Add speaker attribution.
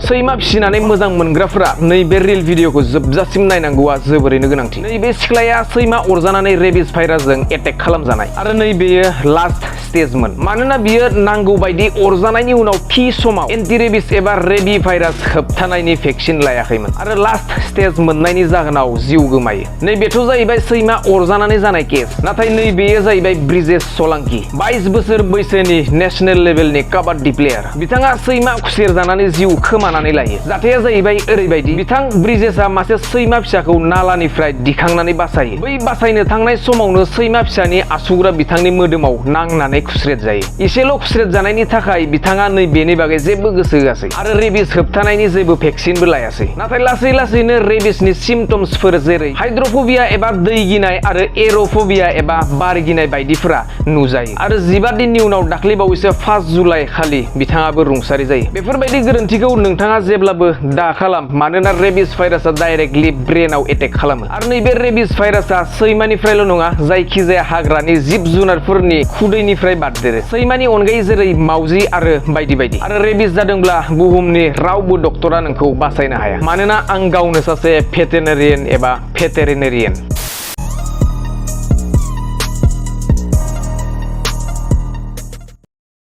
Speaker 1: सैमा फिसिनानै मोजां मोनग्राफोरा नैबे रिल भिडिअखौ जोबजासिम नायनांगौआ जोबोरैनो गोनांथि। नैबे सिख्लाया सैमा अरजानानै रेबिस भाइरासजों एटेक खालामजानाय आरो नैबेयो लास्ट स्टेजमोन। मानोना बियो नांगौ बायदि अरजानायनि उनाव थि समाव एन्टि रेबिस एबा रेबि भाइरास होबथानायनि भेक्सिन लायाखैमोन आरो लास्ट स्टेज मोननायनि जाहोनाव जिउ गोमायो। नैबेथ' जाहैबाय सैमा अरजानानै जानाय केस। नाथाय नैबेयो जाहैबाय ब्रिजेश सलांकी, 22 बोसोर बैसोनि नेशनेल लेभेलनि काबाड्डि प्लेयार। बिथाङा सैमा खुसेर जानानै जिउ खोमानानै लायो। जाथाया जाहैबाय ओरैबायदि, बिथां ब्रिजेशआ मासे सैमा फिसाखौ नालानिफ्राय दिखांनानै बासायो। बै बासायनो थांनाय समावनो सैमा फिसानि आसुगुरा बिथांनि मोदोमाव नांनानै खुस्रेद जायो। एसेल' खुस्रेद जानायनि थाखाय बिथाङा नैबेनि बागै जेबो गोसो होआसै आरो रेबिस होबथानायनि जेबो भेक्सिनबो लायासै। नाथाय लासै लासैनो रेबिसनि सिम्पटम्सफोर जेरै हाइड्र'फबिया एबा दै गिनाय आरो एर'फबिया एबा बार गिनाय बायदिफोरा नुजायो आरो 15 दिननि उनाव दाख्लैबावैसो 5 जुलाइ खालि बिथाङाबो रुंसारि जायो। बेफोरबायदि गोरोन्थिखौ नोंथाङा जेब्लाबो दा खालाम, मानोना रेबिस भाइरासआ डाइरेक्टलि ब्रेनाव एटेक खालामो आरो नैबे रेबिस भाइरासआ सैमानिफ्रायल' नङा, जायखिजाया हाग्रानि जिब जुनारफोरनि खुदैनिफ्राय बारदेरो। सैमानि अनगायै जेरै मावजि आरो बायदि बायदि। आरो रेबिस जादोंब्ला बुहुमनि रावबो डक्टरा नोंखौ बासायनो हाया, मानोना आं गावनो सासे भेटेरिनेरियान।